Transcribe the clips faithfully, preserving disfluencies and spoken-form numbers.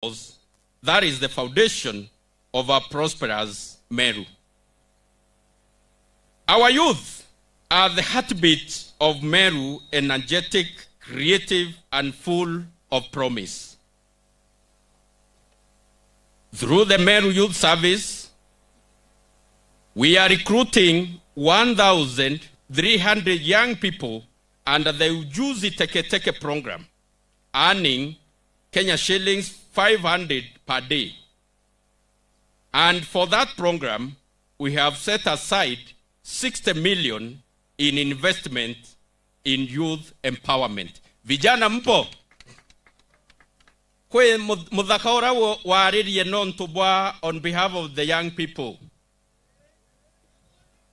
principles that is the foundation of a prosperous Meru. Our youth are the heartbeat of Meru, energetic, creative, and full of promise. Through the Meru Youth Service, we are recruiting one thousand three hundred young people under the Ujuzi Teke Teke program, earning Kenya shillings five hundred per day. And for that program, we have set aside sixty million in investment in youth empowerment. Vijana mpo? Kwi mu-, muthaka uria wo-, waririe nontu bwa on behalf of the young people.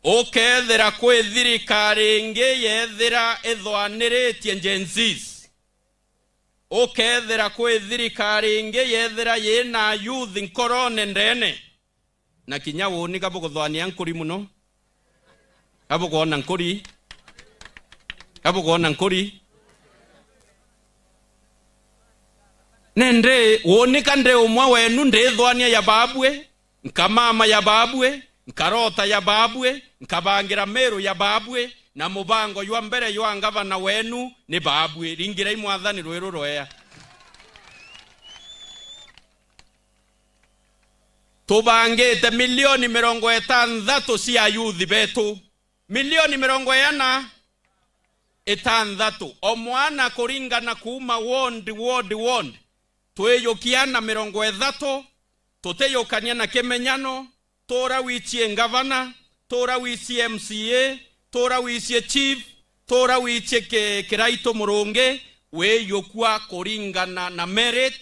Ukethira kwi thirikari ingi yethira ithwaniritie Gen Zs, ukethira kwi thirikari ingi yethira yina youth nkorone ndene, na kinya uuni ka bukuthwania nkuri mono? Ka bukwona nkuri? Ka bukwona nkuri? Nindi uuni ka ndi umwe wenu ndithwania ya baabui, nkamama ya baabui, nkarota ya baabui, nkabangira Meru ya baabui, na mubango jwa mbere jwa ngavana wenu ni baabui? Ringirai Mwathani rui rurwea. Tubangite milioni mirongo itanthatu cia ayuthi betu. Milioni mirongo iana? Itanthatu. O mwana kuringana kuuma ward, ward, ward. Twijukia na mirongo ithatu, tutijukania na kimenyano, tura wichie ngavana, tura wichie M C A, tura wichie chief, tura wichie ki-, kiraitu murungi, wijukua kuringana na merit,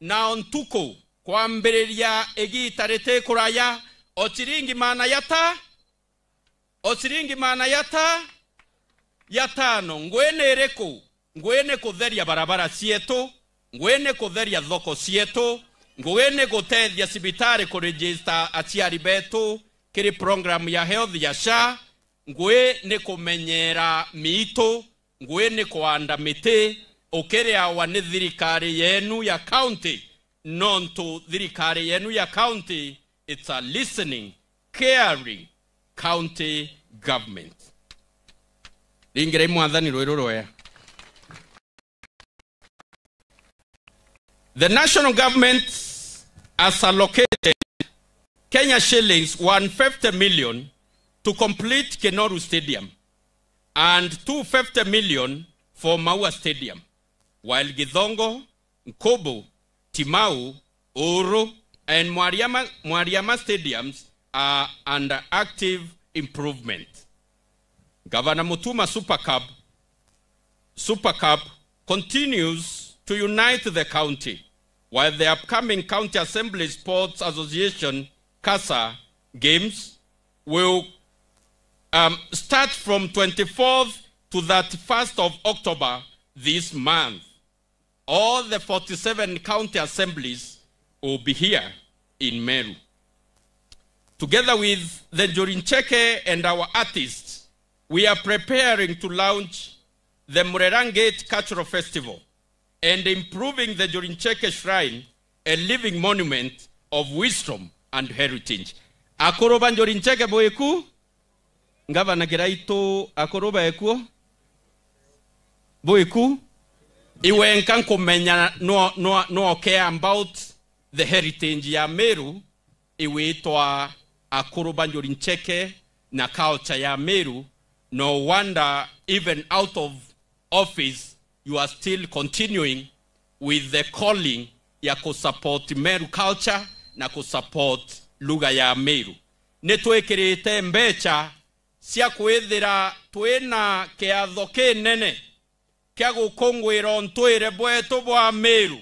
na o ntuku, kwambiriria igiita riti kuraya, o ciringi maana jata, o ciringi maana jata, jatano. Ngui ni iriku? Ngui ni kutheria barabara cietu, ngui ni kutheria thoko cietu, ngui ni gutethia cibitari kuregister aciari betu kiri program ya health ya SHA, ngui ni kumenyera miitu, ngui ni kwanda miti, ukiriawa ni thirikari yenu ya county, nontu thirikari yenu ya county, it's a listening, caring county government. Ringirai Mwathani rui rurwea. The national government has allocated Kenya shillings one fifty million to complete Kinoru Stadium and two fifty million for Maua Stadium, while Githongo, Nkubu, Timau, Uru, and Mwariama, Mwariama stadiums are under active improvement. Governor Mutuma Super Cup, Super Cup continues to unite the county, while the upcoming County Assembly Sports Association, CASA, Games will, um, start from twenty-fourth to thirty-first of October this month. All the forty-seven county assemblies will be here in Meru. Together with the Njuri Ncheke and our artists, we are preparing to launch the Murera Gate Cultural Festival and improving the Njuri Ncheke Shrine, a living monument of wisdom and heritage. Akuru ba Njuri Ncheke bwiku? Ngavana Kiraitu, akuru bekuo? Bwiku? Iwenka nkumenya no, no, no care about the heritage ya Meru, iwitwa akuru ba Njuri Ncheke na culture ya Meru. No wonder even out of office, you are still continuing with the calling ya kusupport Meru culture na kusupport lugha ya Meru. Nitwikirite mbecha cia kwithira twina kiatho kinene kia gukunguira untwire bwetu bwa Meru,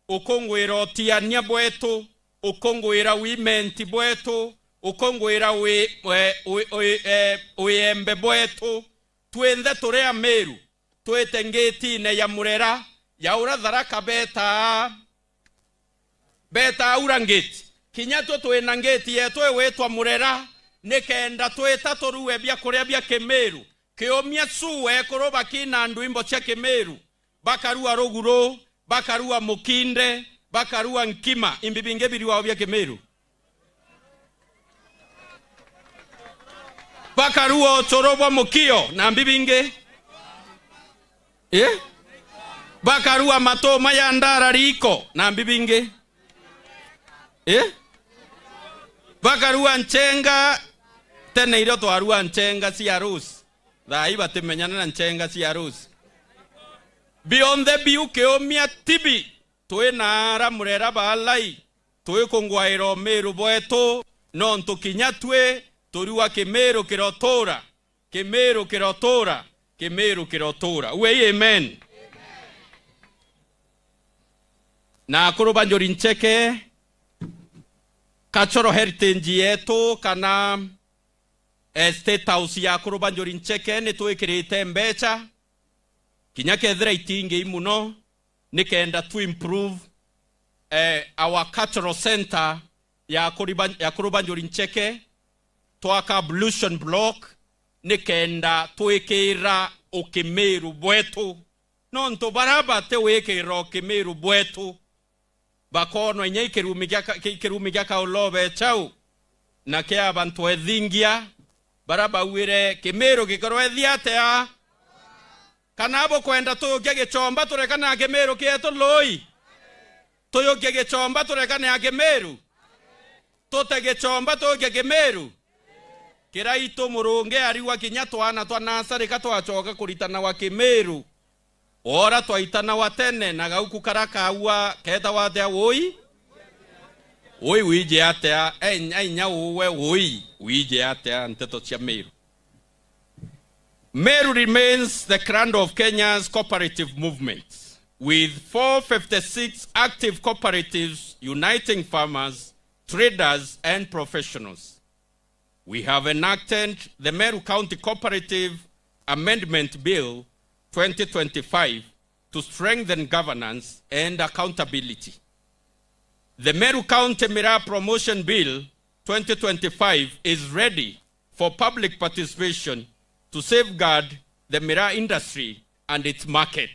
ukunguira utiania bwetu, ukunguira wimenti bwetu, ukunguira wi-, we-, wi-, wi-, eh, wiembe bwetu. Twinthe turi Ameru, twite ngitine ya Murera, ya uria Tharaka betaa, betaa Aura Gate. Kinya twe twina ngiti yetu igwitwa Murera, nikenda twita turue biakuria bia Kimiru. Kiumia cu ekuru bakina ndwimbo cia Kimiru, bakarua ruguru, bakarua mukinde, bakarua nkima, imbi bingi biriwao bia Kimiru? Bakarua ucuru bwa mukio, na mbi bingi? Eh? Bakarua matuma ya ndara riko, na mbi bingi? Eh? Bakarua nchenga, tene irio twarua nchenga cia rusi. Thaa ii batimenyana na nchenga cia rusi. Bionthe biu kiumia tibi, twi na ara murera baalai, twikungwaira umiru bwetu, nontu kinya twi turiwa Kimiru kirotura, Kimiru kirotura, Kimiru kirotura. Uei amen. Na akuru ba Njuri Ncheke, cultural heritage yetu kana, eh, State House ya akuru ba Njuri Ncheke ni twikirite mbecha, kinya kethira itingei muno, nikenda tu improve, eh, our cultural center ya akuri ba, ya akuru ba Njuri Ncheke, twaka ablution block, nikenda twikira ukimiru bwetu. Nontu bara bati wikira ukimiru bwetu, bakoonwa inya ikirumi gia ka-, ki-, ikirumi gia kaulobe chau, na kia bantu ethingia, bara bauire Kimiru gikorwa ethi atia? Kana bukwenda tuyukia gichomba turekane na Kimiru kietu lui? Tuyukie gichomba turekane na Kimiru? Tute gichomba tuyukie Kimiru? Kiraitu Murungi ariwa kinya twana twa nasari ka twachoka kuritanawa Kimiru. Ora twaitanawa tene na gauku kara kaua ketawa atia wui? Wui wiji atia? Enya, enya uwe wui wiji atia nteto cia Meru? Meru remains the cradle of Kenya's cooperative movement, with four fifty-six active cooperatives uniting farmers, traders and professionals. We have enacted the Meru County Cooperative Amendment Bill twenty twenty-five to strengthen governance and accountability. The Meru County Miraa Promotion Bill twenty twenty-five is ready for public participation to safeguard the miraa industry and its market.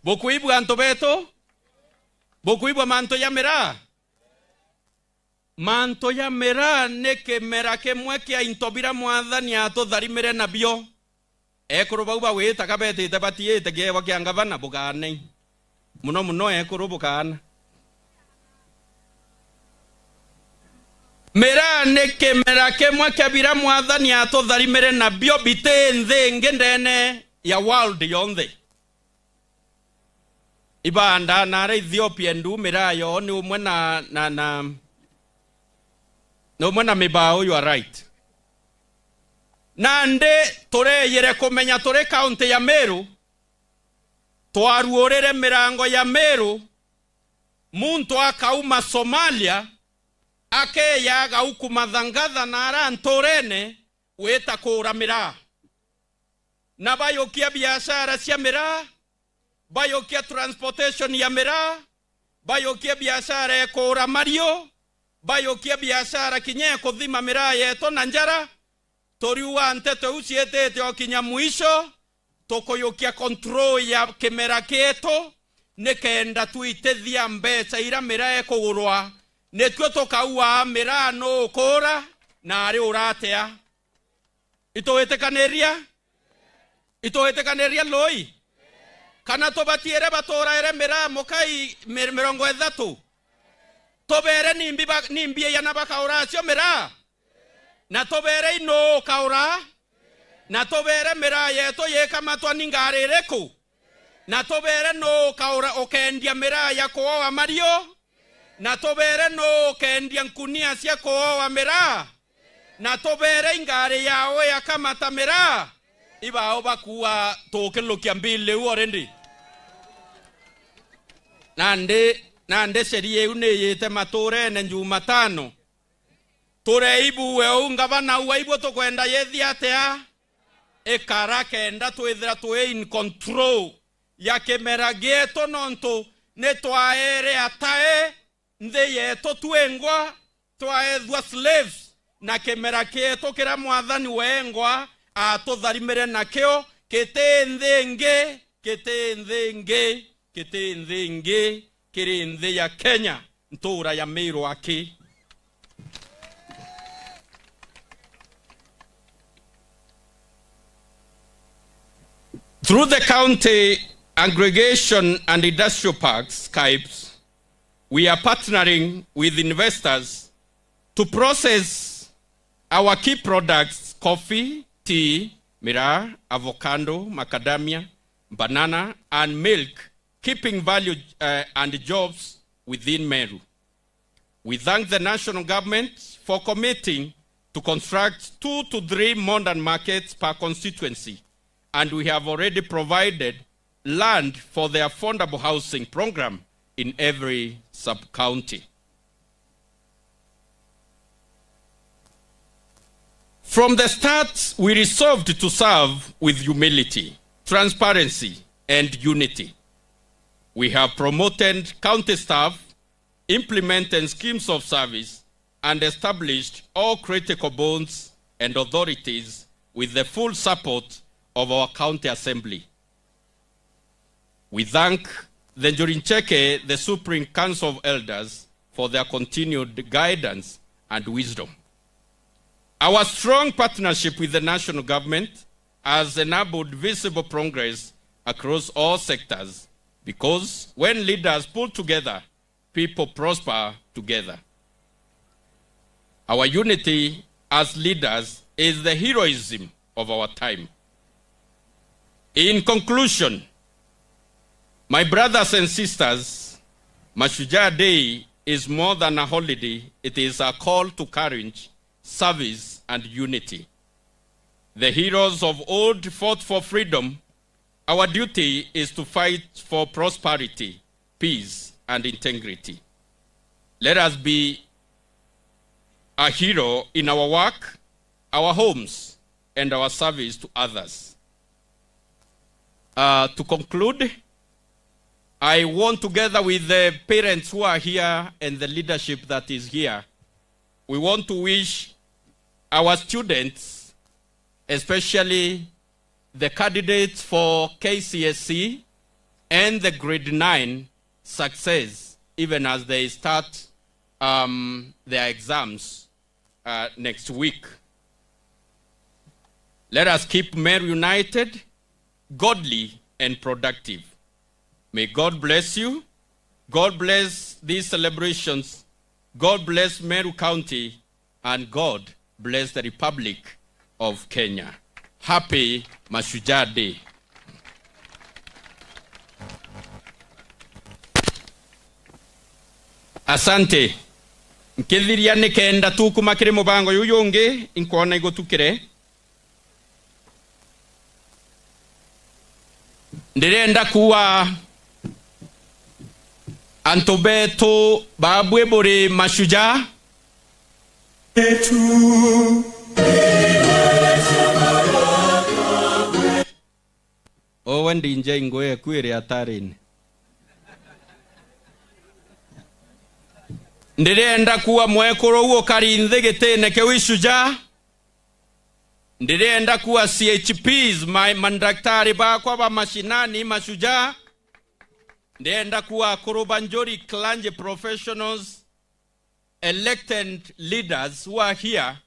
Bukuibua antu betu? Bukuibua mantu ya miraa? Mantu ja miraa ni kimera kimwe kia into bira Mwathani atutharimire nabio. Ekuru bau bagwitaga betite batiite kiewa kia ngavana, bukaanei. Muno muno ekuru bukaana. Miraa ni kimera kimwe kia bira Mwathani atutharimire nabio biti nthi ingi ndene ya world yonthe. Ibandaa naara Ethiopia ndu miraa yoo ni umwe na, na, na, ni umwe na mibao, you are right. Nandi tureeyire kumenya turi kaunti ya Meru, twaruurire mirango ya Meru, muntu akauma Somalia, akeeya agauku mathangatha naara ntuurene gwita kuura miraa. Na bayukia biashara cia miraa, bayukia transportation ya miraa, bayukia biashara ya kuura mariu, bayukia biashara kinya ya kuthima miraa yetu na njara. Turiuga nteto iu ciitite o kinya mwisho, tukuyukia control ya kimera kietu, nikenda twitithia mbeca ira miraa ikugurwa, nituo tukauaa miraa nuu ukuura na ari uratia. Itwitikaniria? Itwitikaniria lui? Kana tubatiire batuuraire miraa mukai mi-, mirongo ithatu? Tubeere nimbi ba-, nimbi iana bakaura acio miraa? Na tubeere i nuu ukaura? Na tubeere miraa yetu yikamatwa ni ngari iriku? Na tubeere nuu ukaura, ukeendia miraa ya kuoa mariu? Na tubeere nuu ukeendia nkunia cia kuoa miraa? Na tubeere i ngari yao yakamata miraa? Ibao bakuua tukilukia mbili iu already. Nandi, nandi sheria iu niyite matuurene Jumatano. Tureibuue uu ngavana auga, ibuo tukwenda yethi atia? Ikara kenda twithira twi in control ya kimera gietu, nontu ni twaere atae nthi yetu twingwa, twaethua slaves, na kimera kietu kiria Mwathani wengwa atutharimire nakio kiti nthi ingi, kiti nthi ingi, kiti nthi ingi, kiri nthi ya Kenya, ntuura ya Meru aki. Through the County Aggregation and Industrial Parks, KAIPs, we are partnering with investors to process our key products, coffee, tea, miraa, avocado, macadamia, banana, and milk, keeping value, uh, and jobs within Meru. We thank the national government for committing to construct two to three modern markets per constituency, and we have already provided land for the affordable housing program in every sub-county. From the start, we resolved to serve with humility, transparency, and unity. We have promoted county staff, implemented schemes of service, and established all critical bones and authorities with the full support of our county assembly. We thank the Njuri Ncheke, the Supreme Council of Elders, for their continued guidance and wisdom. Our strong partnership with the national government has enabled visible progress across all sectors, because when leaders pull together, people prosper together. Our unity as leaders is the heroism of our time. In conclusion, my brothers and sisters, Mashujaa Day is more than a holiday, it is a call to courage, service, and unity. The heroes of old fought for freedom. Our duty is to fight for prosperity, peace, and integrity. Let us be a hero in our work, our homes, and our service to others. Uh, to conclude, I want, together with the parents who are here and the leadership that is here, we want to wish our students, especially the candidates for K C S E and the grade nine, success even as they start, um, their exams, uh, next week. Let us keep Meru united, godly, and productive. May God bless you. God bless these celebrations. God bless Meru County. And God bless the Republic of Kenya. Happy Mashujaa Day. Asante. Nkithiria nikenda tukuma kiri mubango juju jungi, inkwona igutukire. Ndirenda kuuga antu betu babwi buri mashujaa. Owe ndinje ingwe eku iri atarini. Ndirenda kuuga mwekuru uu ukari nthi gitine kiu ishujaa. Ndirenda kuuga C H Ps, ma-, mandaktari bakwa ba mashinani, mashujaa. Ndirenda kuuga akuru ba njuri, clergy professionals, elected leaders who are here,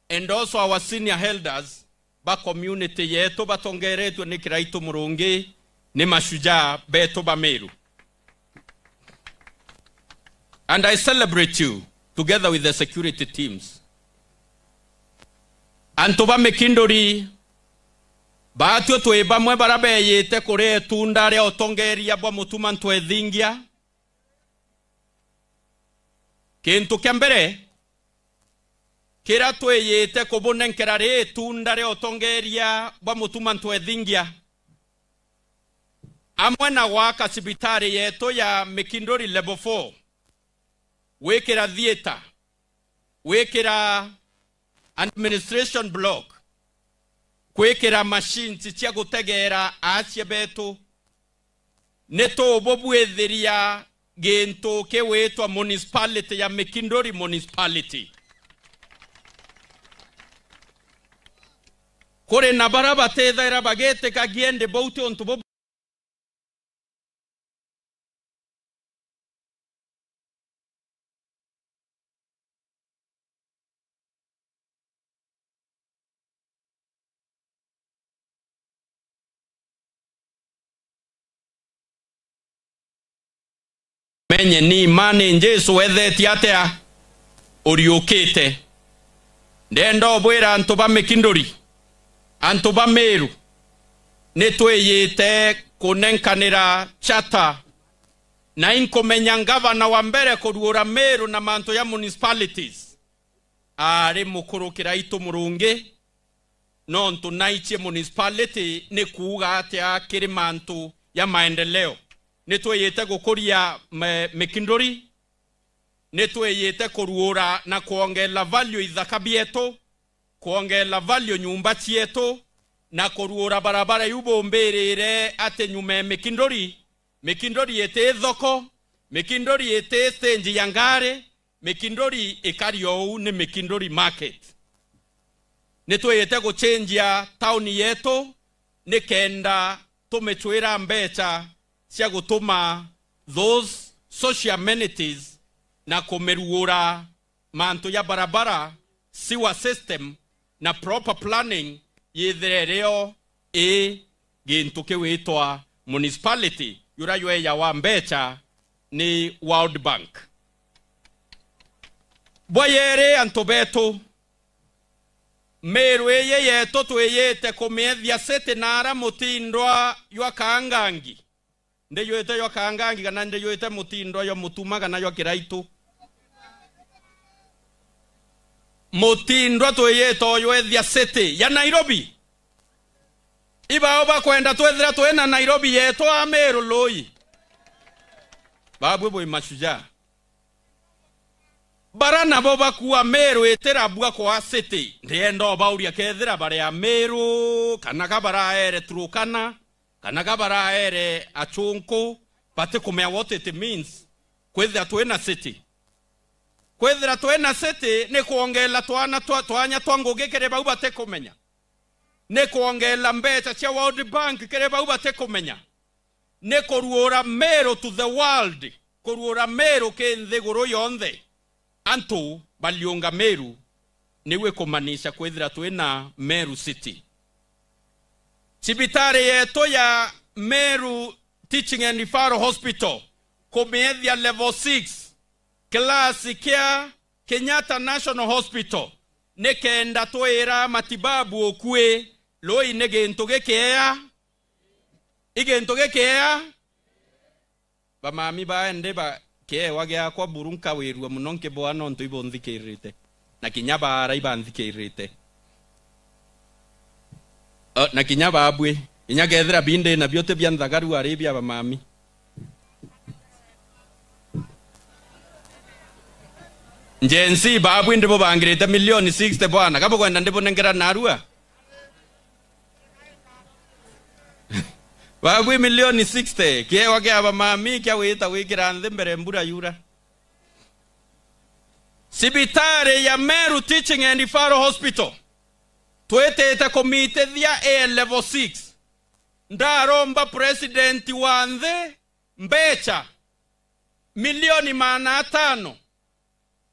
and also our senior elders ba community yetu batongeretwe ni Kiraitu Murungi, ni mashujaa betu ba Meru. And I celebrate you together with the security teams. Antu ba Mikinduri, batwi twi bamwe bara beyite kuria itunda ria utongeria bwa Mutuma Ntwethingia. Kintu kia mbere kiria twiyite kubunenkera ri itunda ria utongeria bwa Mutuma Ntwethingia, amwe na gwaka cibitari yetu ya Mikinduri level four, gwikira theatre, gwikira administration block, gwikira machines cia gutegeera aacia betu, ni tububwithiria gintu kiwitwa municipality ya Mikinduri Municipality. Kuri na bara batithaira bagitikagia, indi bau ti untu bu Enye ni mani Jesu wethetie atia? Uriukite. Ndenda ubwira antu ba Mikinduri, antu ba Meru, ni twiyite kunenkanira charter, na inkumenya ngavana wa mbere kuruura Meru na mantu ya municipalities aari mukuru Kiraitu Murungi, nontu naichie municipality ni kuuga atia kiri mantu ya maendeleo. Ni twiyite gukuria me-, Mikinduri, ni twiyite kuruura na kwongela value ithaka bietu, kwongela value nyumba cietu, na kuruura barabara iu bumbirire ati nyuma e Mikinduri, Mikinduri iti thoko, Mikinduri iti stage ya ngari, Mikinduri ikari ou ni Mikinduri market. Ni twiyite guchenjia tauni yetu nikenda tumicwira mbecha cia gutuma those social amenities na kumiruura mantu ya barabara, sewer system na proper planning yithire rio i gintu kiwitwa municipality, yura jweejawa mbecha ni World Bank. Bwa yeri, antu betu, Meru iyi yetu twiyite kumiethia city na ara mutindwa jwa Kangangi. Ndijwite jwa Kangangi kana ndijwite mutindwa jwa Mutuma kana jwa Kiraitu? Mutindwa twiyite ujwethia city ya Nairobi. Ibao bakwenda twethira twina Nairobi yetu a Meru lui? Babwe bwi mashujaa. Bara nabo bakua Meru itirabua kwa city. Ndienda ubauria kethira bari a Meru, kana ka baraere Turkana, kana ka baraere Achunku, batikumea what it means kwithira twina city. Kwithira twina city ni kwongela twana twa, twanya twa ngugi kiri bau batikumenya. Ni kwongela mbecha cia World Bank kiri bau batikumenya. Ni kuruura Meru to the world, kuruura Meru ki nthiguru yonthe. Antu baliunga Meru, niu ikumaanisha kwithira twina Meru City. Cibitari yetu ya Meru Teaching and Referral Hospital kumiethia level six, class kia Kenyatta National Hospital, nikenda twira matibabu ukui lui ni gintu gikiea. I gintu gikiea. Bamami baende ba kiewa giakwa buru nkawirua muno nkibwaa nontu ibunthikirite. Na kinya baara ibanthikirite. O, na kinya babwi. Inya kethira bindi nabio ti bia nthagaru ari bia bamami. Gen Z babwi ndibubangirite milioni sixty bwana. Ka bukwenda ndibunengera narua? Babwi milioni sixty, kiewa kia bamami kia gwita gwikira nthi mbere mbura yura. Cibitari ya Meru Teaching and Referral Hospital, twitite kumitithia A level six. Ndaromba president wa nthi mbecha milioni maana atano,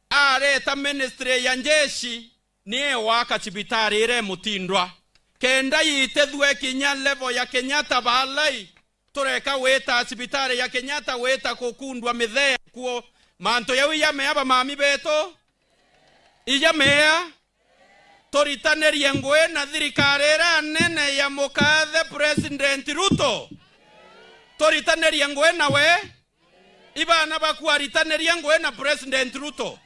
areta ministry ya njeshi ni egwaka cibitari iria imutindwa, kenda yitithue kinya level ya Kenyatta baalai, tureka gwita cibitari ya Kenyatta gwita kukundwa mithee kuo. Mantu jau ijamea bamami betu? Ijamea? Turitanirie ngui na thirikari iria nene ya mukathe President Ruto. Turitanirie ngui nawe. Ibana baku aritanirie ngui na President Ruto.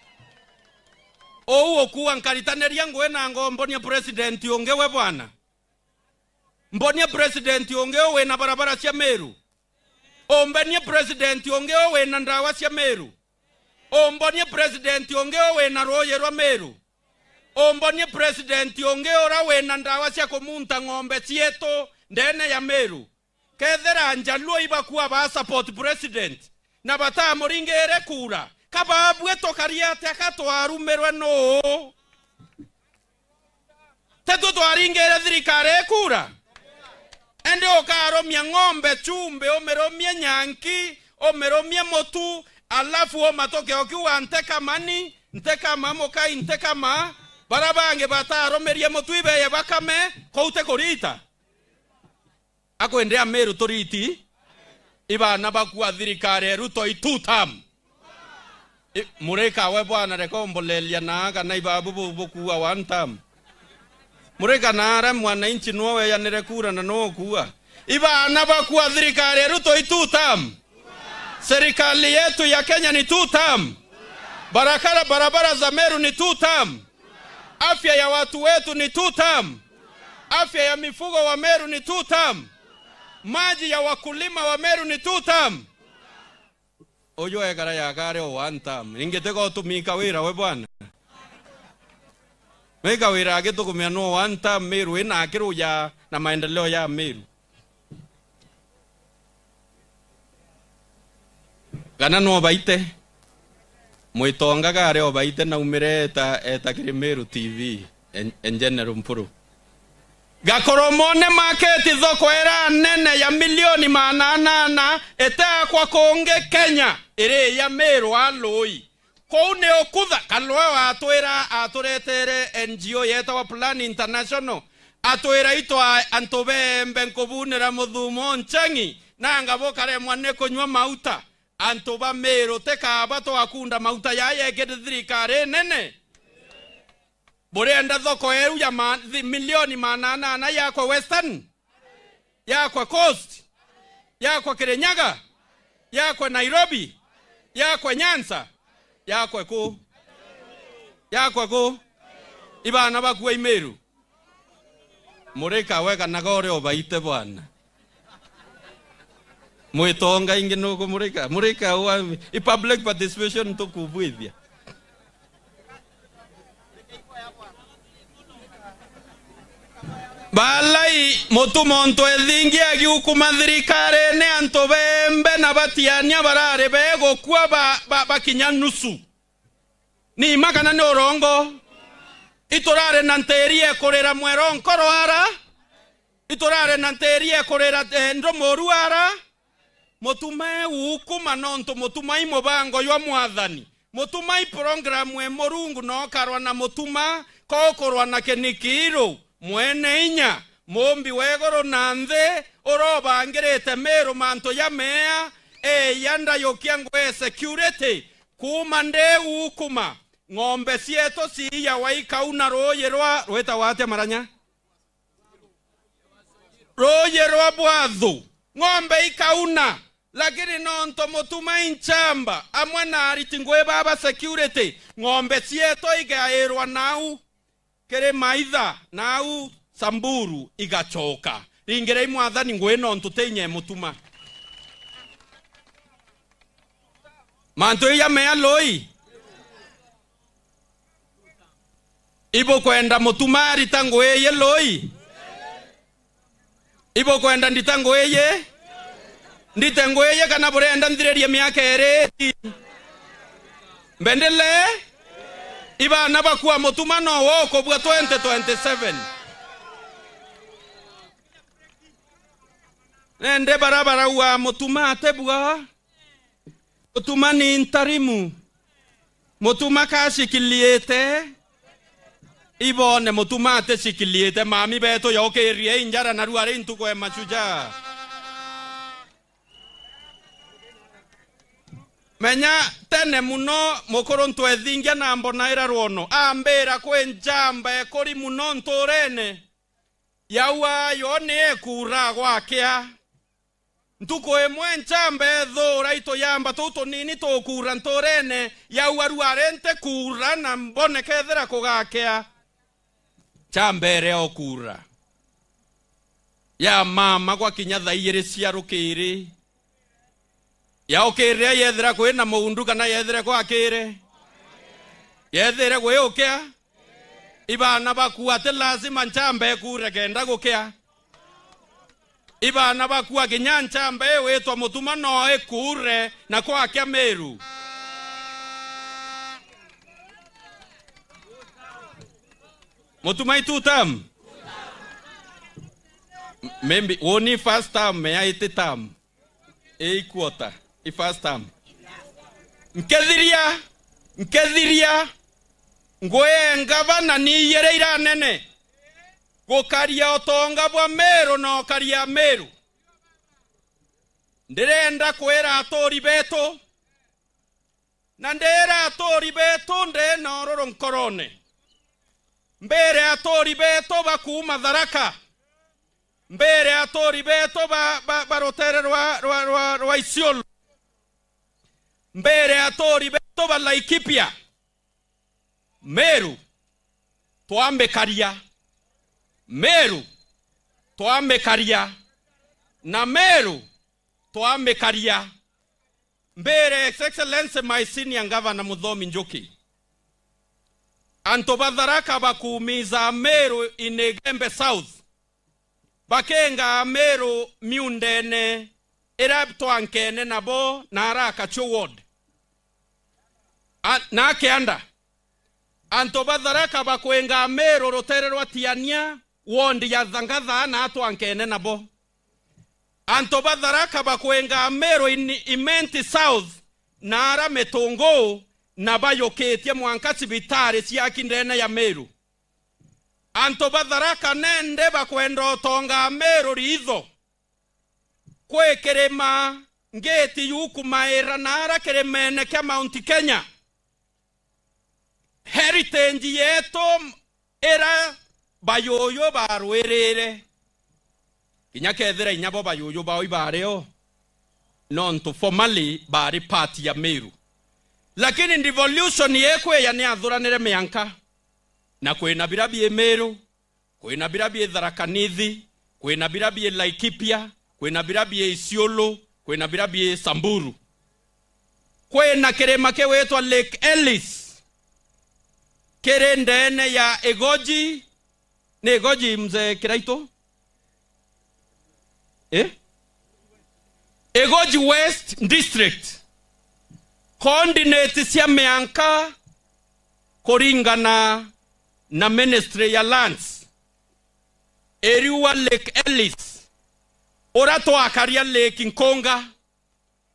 Uu ukuga nkaritaniria ngui na ngombonia president ungi we bwana. Mbonie president ungi u wina barabara cia Meru. Umbenie president ungi u wina ndawa cia Meru. Umbonie president ungi u wina ruuji rwa Meru. Umbonie president ungi uria wina ndawa cia kumunta ng'ombe cietu ndene ya Meru. Kethira Njaluo ibakua ba support president na batamuringire kura, ka babue tukari atia ka twarumirwe nuu? Tetu twaringire thirikari ikura? Indi ukarumia ng'ombe chumbi, umirumie nyanki, umirumie mutu, alafu umatuke ukiuga, "Ntekama ni, ntekama mukai, ntekama." Bara bangi batarumirie mutu ibeye bakame, kuu ti kurita. Akwendea Meru turiti, ibana bakua thirikari ya Ruto i two term. I, Murika we bwana, reka umbolelia na kana ibabu bu-, bukua one term. Murika na ara mwananchi nuwe weyanire kura na nuwe ukua. Ibana bakua thirikari ya Ruto i two term. Serikali yetu ya Kenya ni two term. Barakara, barabara za Meru ni two term. Afya ya watu wetu ni two term. Afya ya mifugo wa Meru ni two term. Maji ya wakulima wa Meru ni two term. Uju ekara yakari o one term. Ingi tiga utumika wira we bwana. Mika wira agitukumia no one term Meru ina akiruja na maendeleo ya Meru. Kana no baite? Mwitonga gari o baite naumire eta, eta kiri Meru T V, en, en General Mpuru. Gakoromone market thoko era nene ya milioni maana anana etaakwa kungi Kenya, iri ya Meru a Lui. Kuu ni ukutha, Kalweo atwira, aturetere N G O yetawa Plan International, atwira itwa antu bembe nkubunira muthumo ncheng'i, nanga bukaremwa ni kunywa mauta. Antu ba Meru ti kaaba twakunda mauta jaa yekite thirikari nene. Burienda thoko eru ya ma-, thi-, milioni maana anana yakwe Western? Yakwe Coast? Yakwe Kirinyaga? Yakwe Nairobi? Yakwe Nyanza? Yakwe ku? Yakwe ku? Ibana bakua i Meru. Murika we kana gore obaite bwana. Mwitonga ingi nukumurika. Murika wa, i public participation tukubwithia. Balai, Mutuma untu ethingi agiukuma thirikarine, antu bembe na batiania barari begukua ba, ba, bakinya nusu. Ni ima kana ni urongo? Iturari na ntiri ekurira mwero nkoro ara? Iturari na ntiri ekurira, eh, ndumuru ara? Mutuma e uukuma nontu mutuma i mubango jwa Mwathani. Mutuma i programu e Murungu, na ukarwa na mutuma, ko ukurwa na kinikiiru. Mwene inya, muumbi wa iguru na nthi, urobangirite Miru mantu ja meea, eeja ndayukia ngugi e security, kuuma ndi uukuma, ng'ombe cietu ciiyawa ikauna ruuji rwa, rwitagwa atia Maranya? Ruuji rwa Bwathu, ng'ombe ikauna, lakini nontu mutuma i nchamba, amwe na ariti ngugi baba security, ng'ombe cietu igairwa nau kiri maitha, nau Samburu igacoka. Ringirai Mwathani ngugi nontu ti inya e mutuma. Mantu ija mea Lui. Ibukwenda mutuma arita ngugi iji Lui? Ibukwenda ndita ngugi iji? Ndite ngugi iji kana burenda nthiririe miaka iri? Mbendele? Ibana bakua mutuma no wo ukubua twenty twenty-seven. Nende bara barauga mutuma atibua. Mutuma ni ntarimu. Mutuma kashikiliite. Ibone mutuma atishikiliite. Mami betu, yokiriei njara, narua ari ntuku e mashujaa. Menya, tene muno, mukuru ntwethingia na mbonaira rwono, ambira kwi njamba ekuri muno nturene. Yaua yo ni ekuura gwakia. Ntuku imwe nchamba ethuura ituyamba tuu tunini tukuura nturene, yaua ruari nti kuura na mbone kethira kugakea. Nchamba iria okuura. Ya mama gwakinya thaa ijiri cia rukiri. Yaukirire yethira kwina muundu kana yethire gwakire? Yethire gwiukia. Ibana bakua ti lazima nchamba ikuure kenda gukia. Ibana bakua kinya nchamba iwitwa mutuma no ikuure na kwakia Miru. Mutuma i two term? Maybe, woni first term, ya iti term. Ii quarter, i first term. Nkethiria, nkethiria, ngugi e ngavana ni ijiri iranene, gukaria utonga bwa Miru na ukaria Miru. Ndirenda kwira aturi betu, Na ndira aturi betu ndina ururu nkorone. Mbire aturi betu ba kuuma Tharaka. Mbire aturi betu ba, ba, ba rutere rwa, rwa, rwa, rwa Isiolo. Mbire aturi betu ba Laikipia. Meru, twamikaria. Meru, twamikaria. Na Meru, twamikaria. Mbire His Excellency my senior governor Muthomi Njuki. Antu ba Tharaka bakuumiza Meru in Igembe South. Bakenga Meru miundene ira twankene nabo na ara Kachu ward. A-, na kianda. Antu ba Tharaka bakwenga Meru rutere rwa Tiania, ward ya Thangatha na twankene nabo. Antu ba Tharaka bakwenga Meru in Imenti South na ara Mitungu na bayukitie mwanka cibitari ciaki ndene ya Meru. Antu ba Tharaka nende bakwenda utonga Meru riitho. Kwi kirima ngiti yukumaira na ara kirimene kia Mount Kenya. Heritage yetu ira bayuyu barwirire. Kinya kethira inya bo bayuyu bao ibario, nontu formerly bari part ya Meru. Lakini devolution yekwiya ni athuranire mianka. Na kwina bira bi Meru, kwina bira bi Tharaka Nithi, kwina bira bi Laikipia, kwina bira bi Isiolo, kwina bira bi Samburu. Kwina kirima kiwitwa Lake Ellis, kiri ndene ya Igoji, ni Igoji mzee Kiraitu? Eh? Igoji West District. Coordinate cia mianka kuringana na Ministry ya Lands. Iriua Lake Ellis, ura twakaria Lake Nkunga,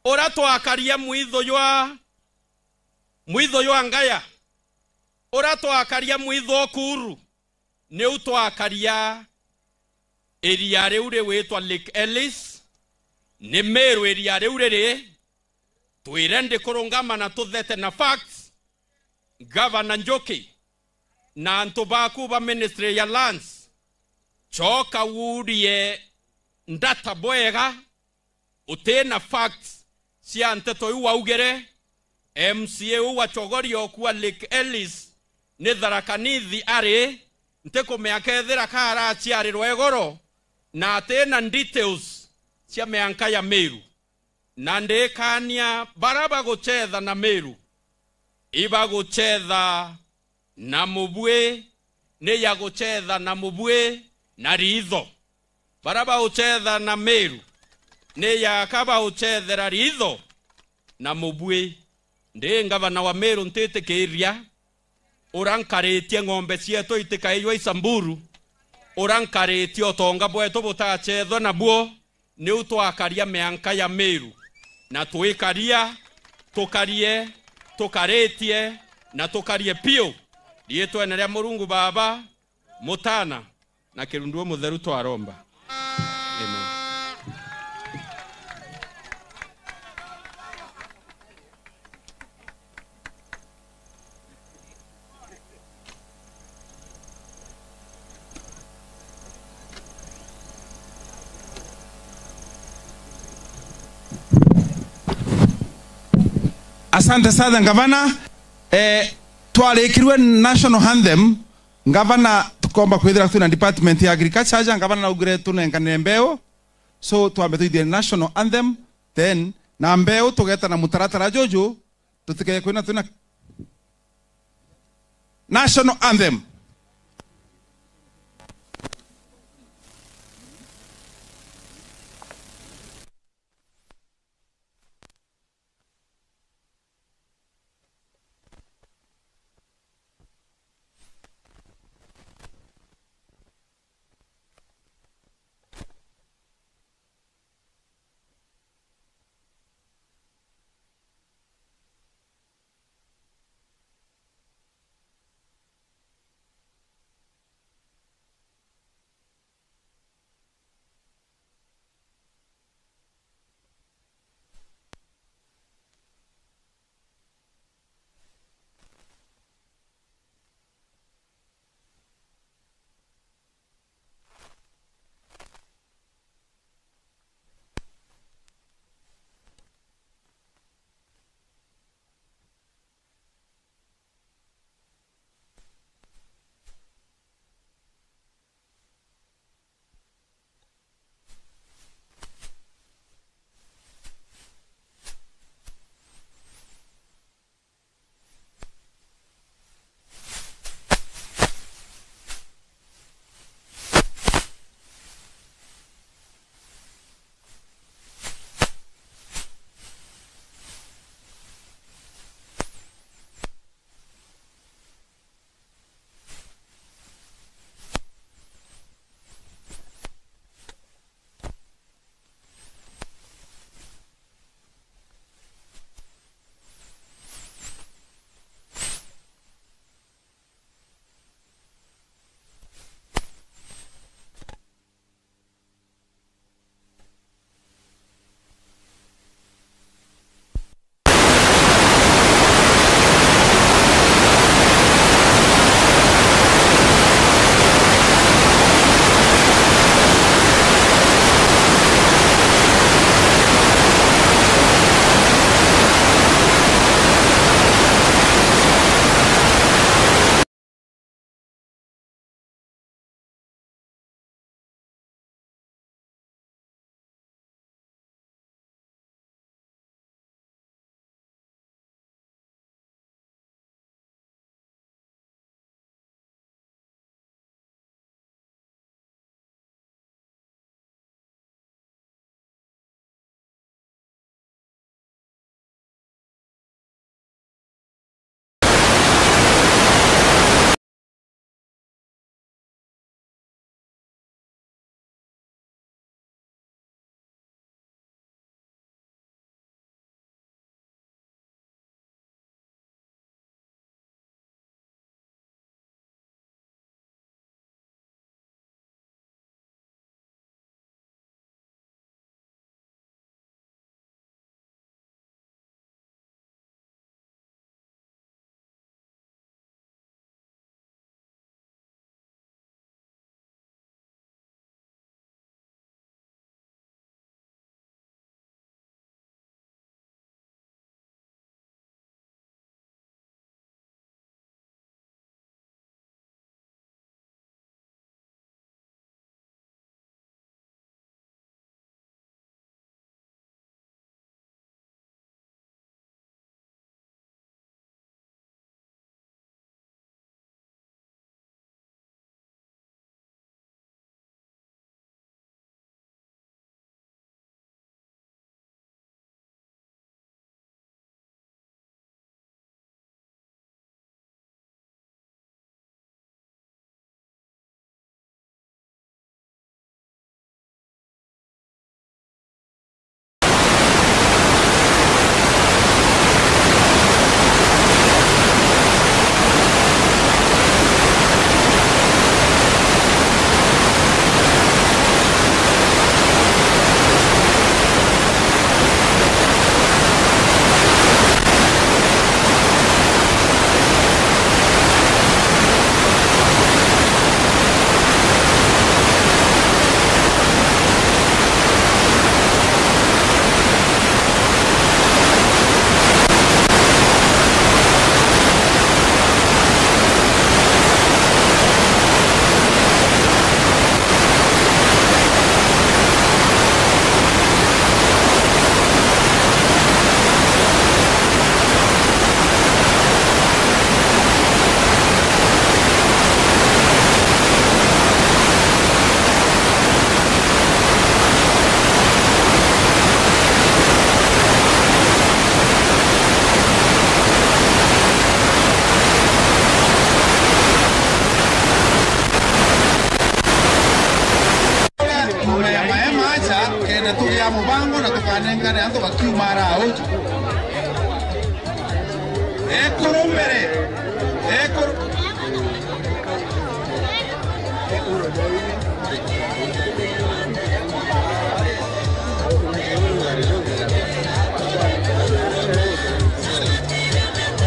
ura twakaria mwitho jwa, mwitho jwa Ngaya, ura twakaria mwitho Okuru, niu twakaria iria riu riwitwa Lake Ellis. Ni Meru iria riu riri. Twire ndikurungama na tuthete na facts. Governor Njuki na antu baku ba Ministry ya Lands, coka wurie ndata bwega. Uti na facts cia nteto iu waugire. M C A uu wa Chogoria okua Lake Ellis ni Tharaka Nithi ari, ntikumea kethira ka araciarirwa igoro na ati na details cia mianka ya Meru. Na ndikania bara bagucetha na Meru, ibagucetha na mubui, ni ya gucetha na mubui na riitho. Bara baucetha na Meru, ni yaka baucethera riitho na mubui. Ndi ngavana wa Meru, ntitikiria ura nkaritie ng'ombe cietu itikaijwa i Samburu, ura nkaritie utonga bwetu butacethwe nabuo, niu twakaria mianka ya Meru, na twikaria, tukarie, tukaritie, na tukarie piu. Riitwene ria Murungu Baba, Mutana, na Kirundu Umutheru twaromba. Amen. Asante sana, Gavana. Eh, twarikirwe national anthem, Gavana, tukomba kwithira twina department ya agriculture aja, Gavana naugire tunenkanire mbeu. So, twambe tuithie national anthem, then, na mbeu tugeta na mutaratara juju, tutikae kwina twina national anthem. Nengane antu bakiuma ara uju. Ekuru mbere. Ekuru.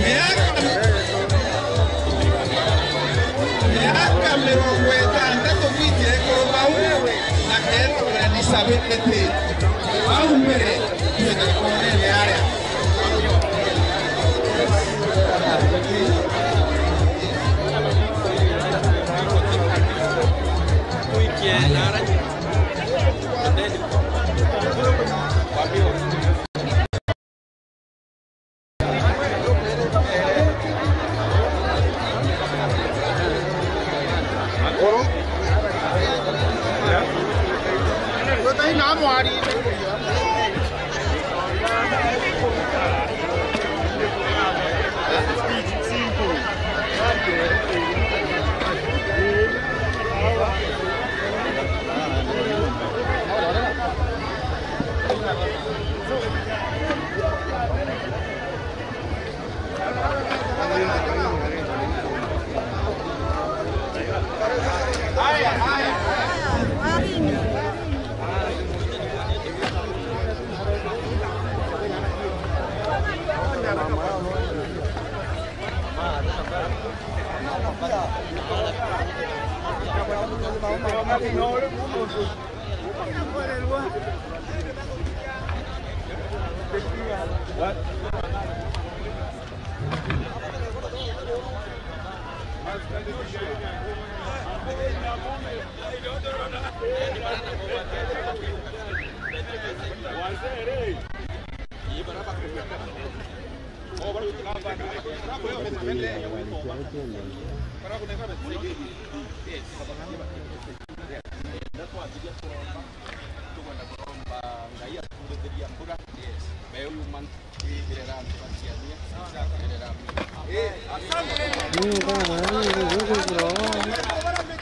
Miaka, miaka mirongo itantatu kwitia ekuru bau, na keetagwa Elisabeti. Bau mbere, twina ikonene aria.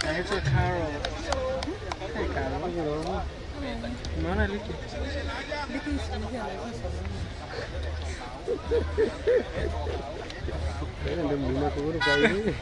Naitwa Carol. Hey, Carol, bro. Unaona Liki? Liki siku hizi anaweza soma. Wewe ndio mlima kuguru kwa hivi.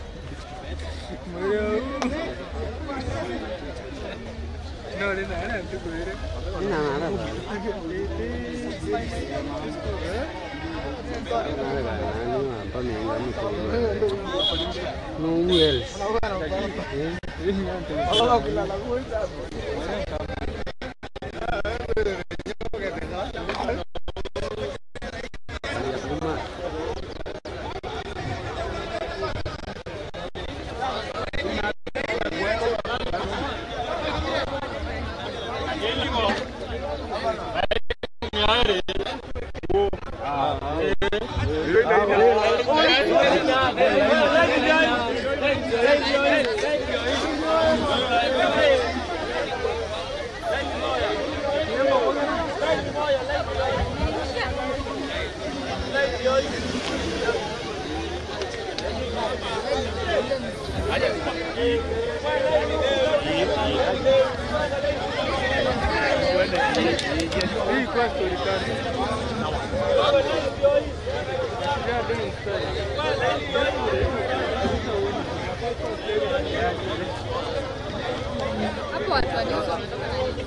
Hapo watu wa news wametoka na nini?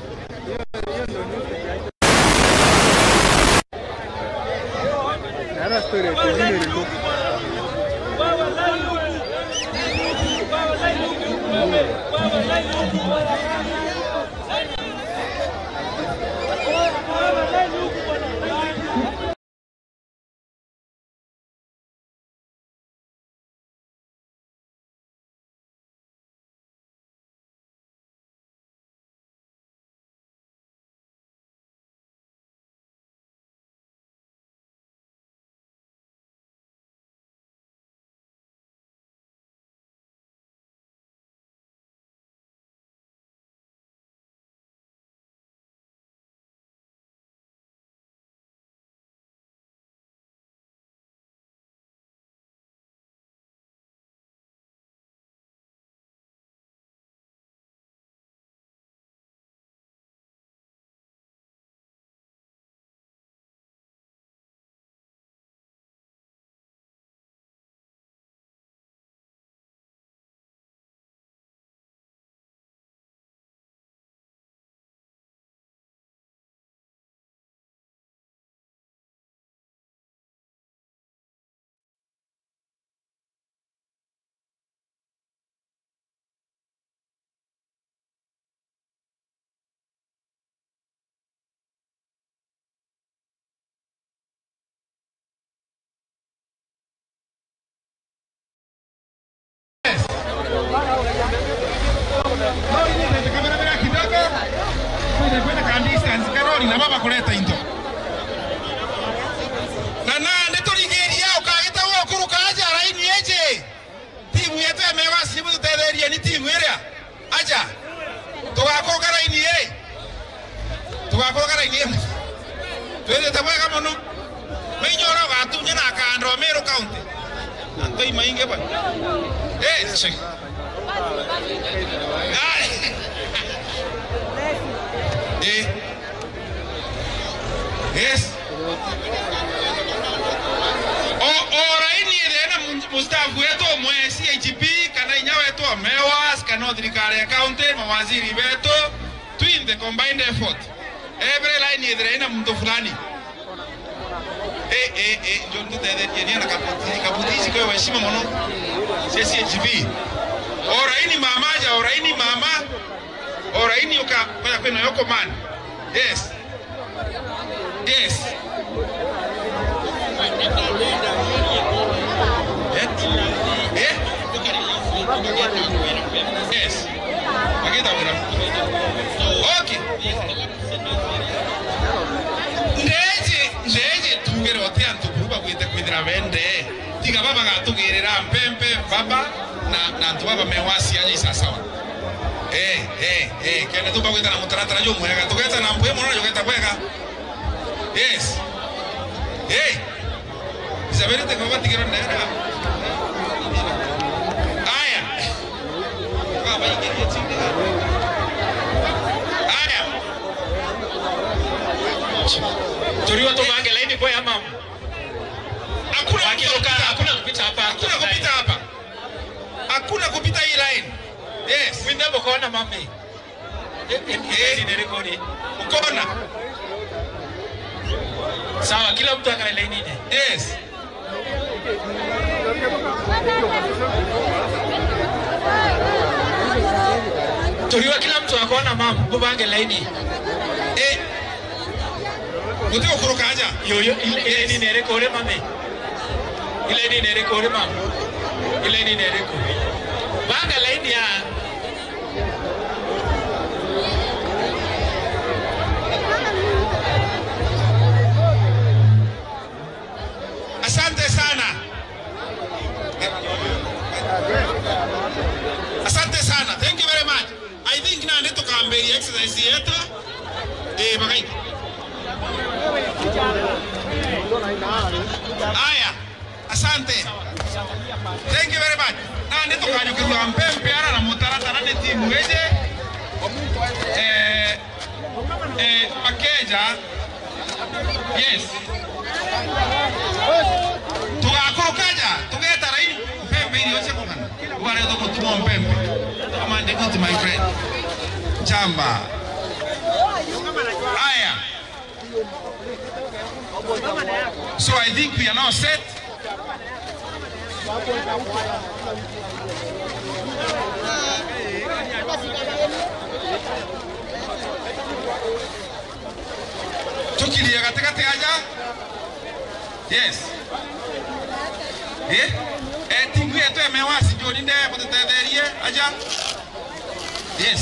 Nara story ya tujine liko. Lori ni ndete kamera mira kidogo. Kwina, kwina ka distance ka lori na baba kureta into. Na nandi turigiria ukagita gukuruka aja raini iji. Timu yetu ya Mewa Simu tutetherie ni timu iria. Aja. Tugakuruka raini ii. Tugakuruka raini ii. Twithite bwega mono. Mainyo uria ugatunya na akandwa Meru County. Antoi maingi bwa. Eh, check. Ai. Eh. Yes. O, o raini ithire na mu-, mustaff wetu umwe C H P, kana inya wetu wa Mewas, kana o thirikari ya county, mawaziri betu, twinthe combined effort. Every line ithire na muntu fulani. Eh, eh, eh, njo ndutetherie ni na kabuti, kabuti ici kwa heshima mono. C H P. O raini mama aja, o raini mama. O raini uka, kwa kwina yo command. Yes. Yes. Eh? Eh? Yes. Magita wira. Okay. Ndeje, ndeje tugere ote antu buru bagwite kwithira bende. Tiga baba gatugirira mpempe, baba na, na antu baba mewasia ni sasawa. Eh, eh, eh, kende tumba gwita na mutaratara jumwega. Tugeta na mpwe mono jugeta bwega. Yes. Eh. Isabel te kwa tigero ndera. Aya. Baba ingi chini. Aya. Turiwa tubange laini kwa ya mama. Hakuna mtu Wakiruka, hakuna kupita hapa. Hakuna kupita hapa. Hakuna kupita hii line. Yes. Mwinde mkono mami. Eh, eh, eh, ni nere kori. Mkono. Sawa, kila mtu akae laini ine. Yes. Turiwa kila mtu akona mama, mubange laini. Eh. Guti gukuruka aja. Yo, yo, ile, ile ni nere kore mame. Ile ni nere kore mama. Ile ni nere kore. Banga laini ya. Asante sana. Asante sana. Thank you very much. I think nandi tukambiria exercise yetu. Eh, bagai. Aya, asante. Thank you very much. Nandi tukanyukirua mpempe ara na mutaratara ni timu iji. Eh, Eh, makeja. Yes. Tugakuruka aja, tugeta raini, mpempe irio cia kung'ana. Wale ndo gutuma mpempe. Come and good, my friend. Jamba. Aya. So I think we are now set. Tukirie gatigati aja. Yes. Eh? Eh, timu yetu ya Mewasi, njoni nde, mututetherie aja. Yes.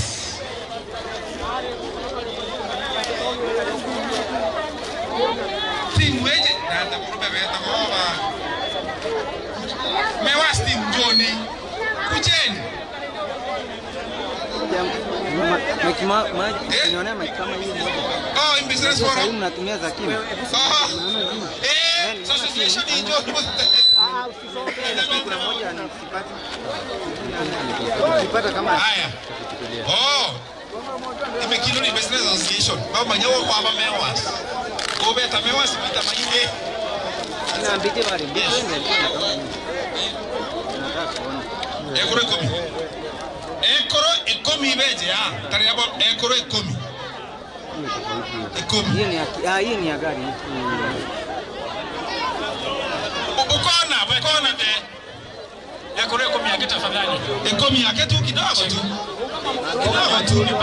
Timu iji, na nda murume wetagwa Mewasi team, njoni. Kujeni. Mike, ma-, maji, eh? Nionea mike kama hii moja. Oh, in business forum. Sasa hii mnatumia za kima. Aha. Unaona zima? Eh, so situation ni njoni. Ah, usisonge. Kuna moja ni Sipata kama haya. Oh. Ime Kinoni Business Association. Baba manyawo kwa ba Mewasi. Ko beta Mewasi pita mayinde. Na mbiti bari, mbiti. Yes. Ndio ndio kama ni. Nataka kuona. Ekuru ikumi. Ekuru ikumi beje ya. Tari abo ekuru ikumi. Ikumi. Hiyo ni ya ki-, ah, hiyo ni ya gari. Mm. U-, ukona, ukona te. Ekuru ikumi yake tafadhali. Ikumi yake tu kidogo tu. Kidogo tu.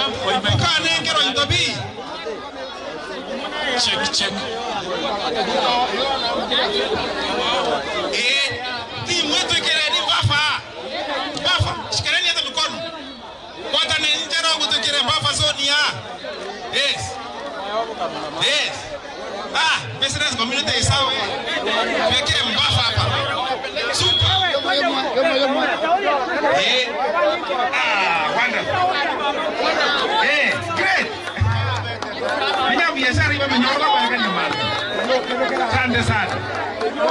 Ukanengerwa into bi. Check, check. Eh, timu yetu ikereni baba. Baba, shikareni hata mikono. Gwatane-, Yes. Yes. Ah, business community is sawa. Tuwekee mbafa hapa. Super. Eh. Ah, wonderful. Eh, great. Menya biashara iba menyoro kwa kanya mara. Asante sana.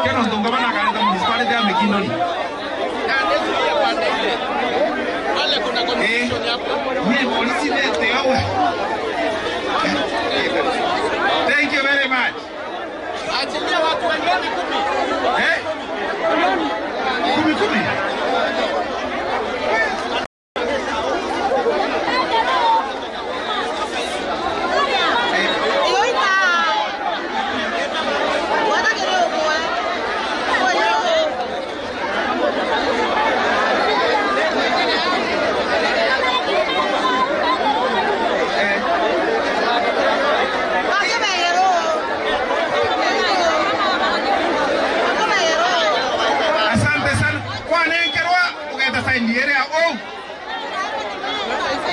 Keno ndonga bana kareta municipality ya Mikindori. Eh, ni polisi nete yawe. Thank you very much. Achilia watu wengine kumi. Eh? Kumi, kumi. Asante sana. Kwanenkerwa, ugeta saini iria uu.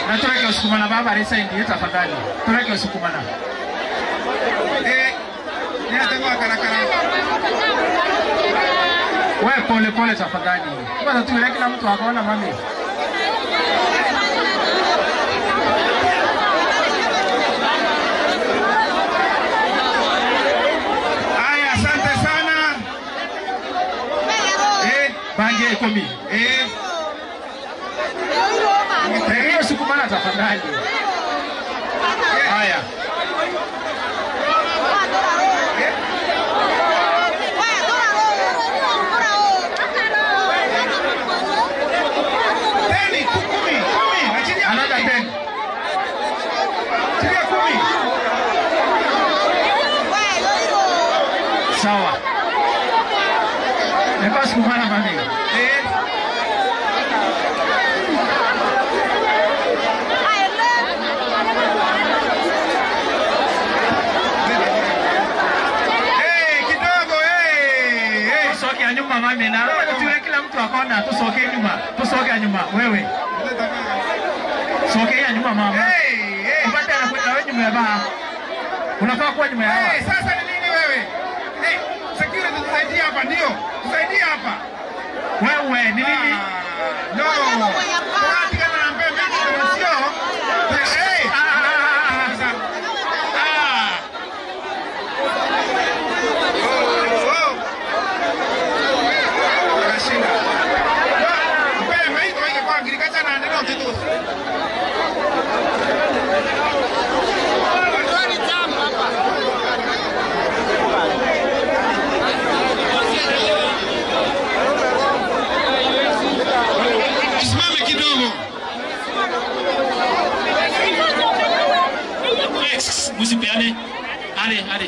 Na tureke usukumana baba ari saindi, tafadhali. Tureke usukumana. Eh, ni ate gwakarakara. We pole pole tafadhali. Kwanza tu ile kila mtu akaona mami. Aya, asante sana. Eh, bangi ikumi. Eh. Hiyo sukumana tafadhali. Haya. Ten, kumi, kumi, achilia. Another ten. Achilia kumi. Sawa. Niko sukumana mami. Eh. Eh, kidogo, eh, eh. Tucoke nyuma mami, na tuwe kila mtu akona, tucoke nyuma, tucoke nyuma, wewe. Sogea nyuma mama. Hey, hey. Upate anakwenda wewe nyuma ya baa. Unafaa kuwa nyuma ya baa. Hey, sasa ni nini wewe? Hey, security tusaidie hapa ndio. Tusaidie hapa. Wewe ni nini? Ah, no. Tunatigana na mbembe sio? Hey. Ah, ah, ah, ah. Ah. Akashinda. Mbembe ito ike kwa agriculture na ndio kitu. Usimame kidogo. Musipeane. Ale, ale.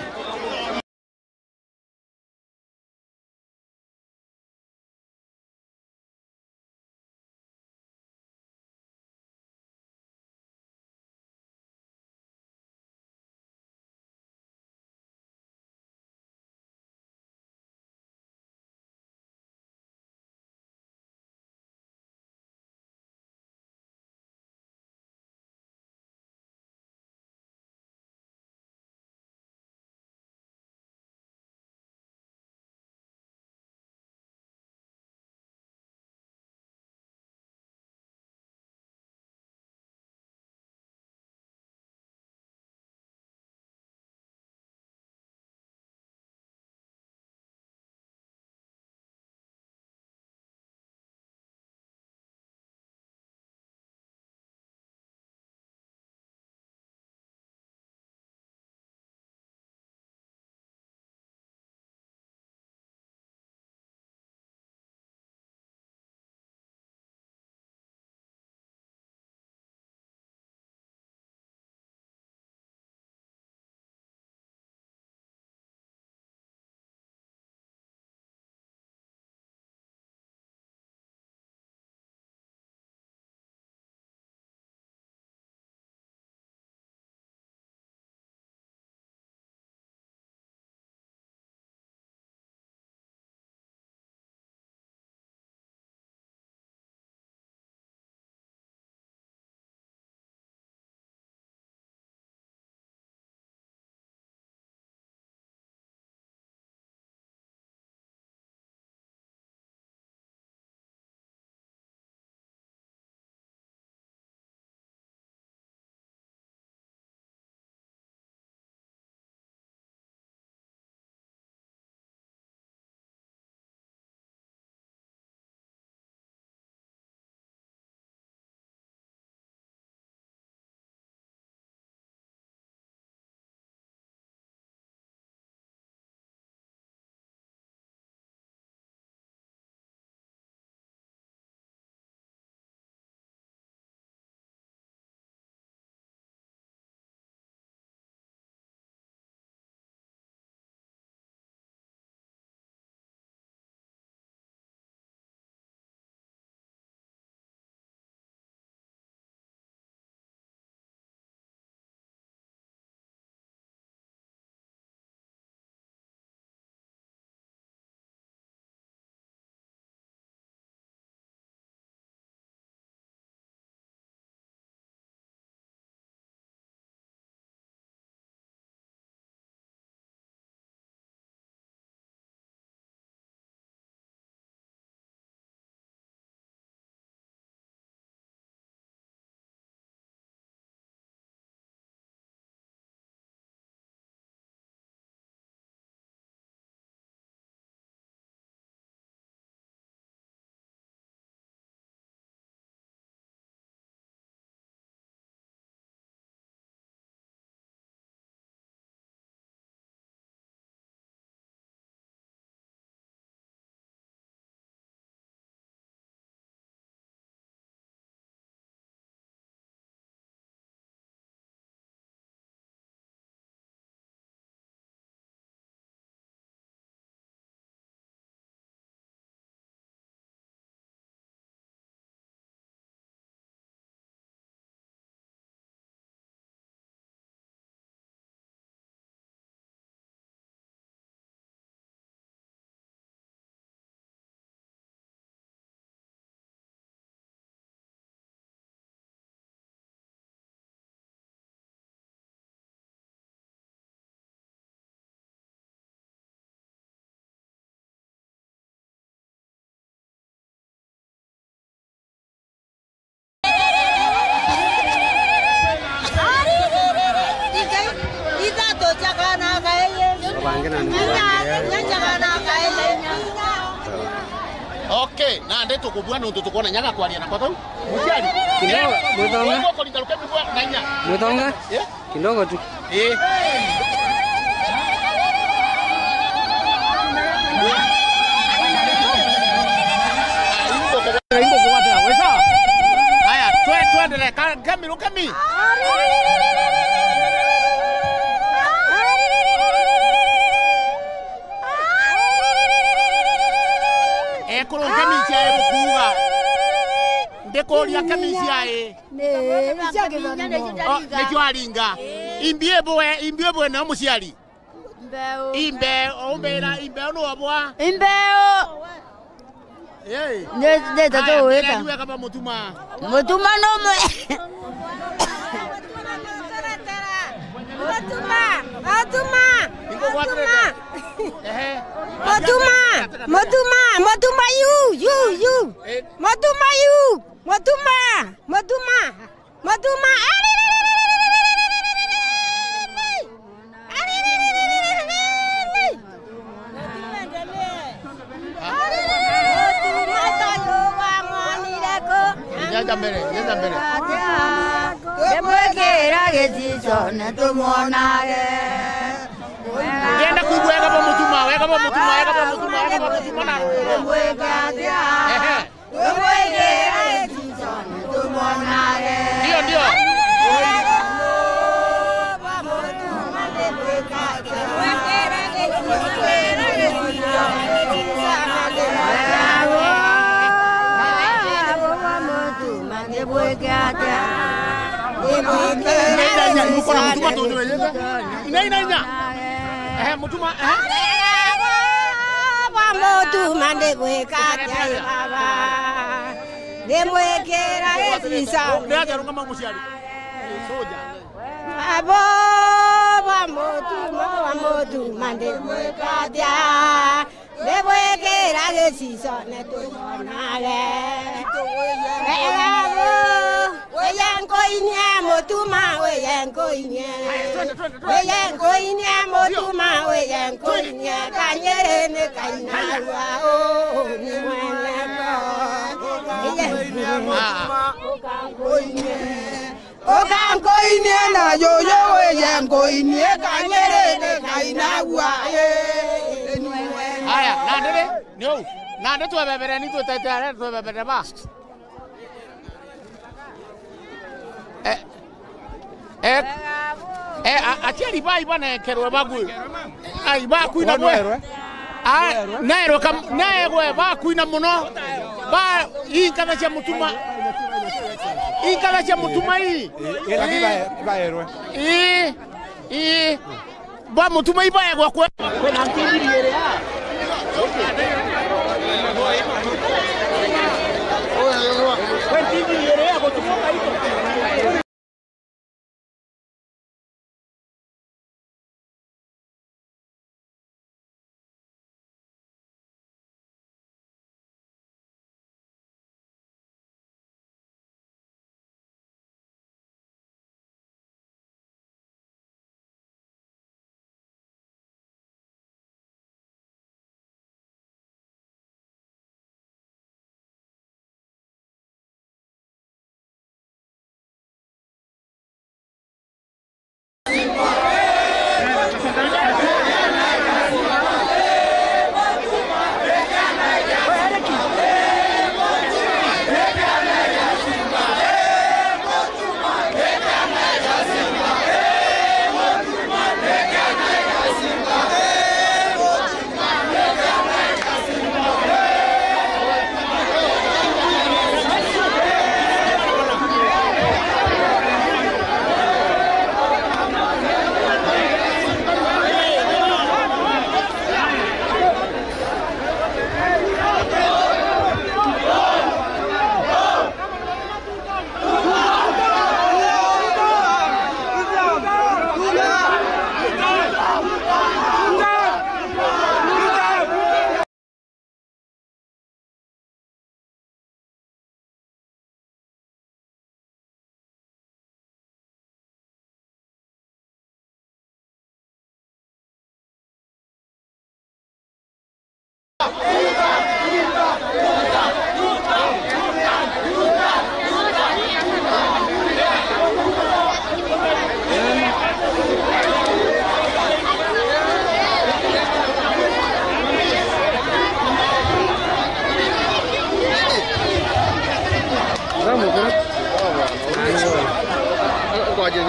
Okay, nandi tukubua nontu tukwona nyaga kwaria na kwatau. Muciari. Kidogo, eh, mutonga. Uguo kuringa rukemi bwa na inya. Mutonga? Eh? Kidogo tu. Eh. Aya, twe-, twendelee. Ka-, Kemi, Rukemi. Ekuru Kemi ciae bukuuga. Ndikuuria Kemi ciae. Ni, cia githongo. Oh, nikio aringa. Imbi ibwe, imbi ibwe na muciari. Mbeu. Imbe, umbira, imbeu ni wabwa. Imbeu. Hey. Ni, ni tatu. Aya, wita. Mbira ni wega ba mutuma. Mutuma no mwe. Mutuma, mutuma, mutuma. Ehe. Mutuma, mutuma, mutuma, yu, yu, yu. Eh. Mutuma, yu. Mutuma, mutuma. Mutuma. Nyenja mbere, nyenja mbere. Ndimwikira gicicone tumwonage. Ndienda kuigua wega bwa mutuma, wega bwa mutuma, wega bwa mutuma, wega bwa mutuma na. Ehe. Ndio, ndio. Ina inya, mutuma. Ehe, mutuma, ehe. Bwa mutuma ndigwika atia, baba? Ndimwikira gicicone. Ni atia rungama muciari? Soja. Abo bwa mutuma, bwa mutuma, ndimwika atia? Ndimwikira gicicone tumonage. Abo, wiye nkuinie mutuma, wiye nkuinie. Wiye nkuinie mutuma, wiye nkuinie, kanyiri ni kainarua, uu ni mweneko. Wiye nkuinie. Uka nkuinie na yuyu, wiye nkuinie, kanyiri ni kainarua, ii, ni mweneko. Aya, nandi ri, ni uu. Nandi twebebereni, twitete aria twebebere ba. Eh, eh, eh, a-, aciari bai banekerwe bagwi. Ai, bakwina bwe. Ai, naerwe kam-, naegwe bakwina muno. Ba, ii nkatha cia mutuma. Ii nkatha cia mutuma ii. Ii, ii, ii. Ba mutuma ibaegwa kwe. Kwina ntimbiri iri a. Kwe ntimbiri iri a gutuka ito.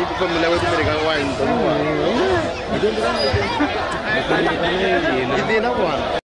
Family wetu Amerika wa into. Ithina bwana.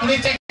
Ni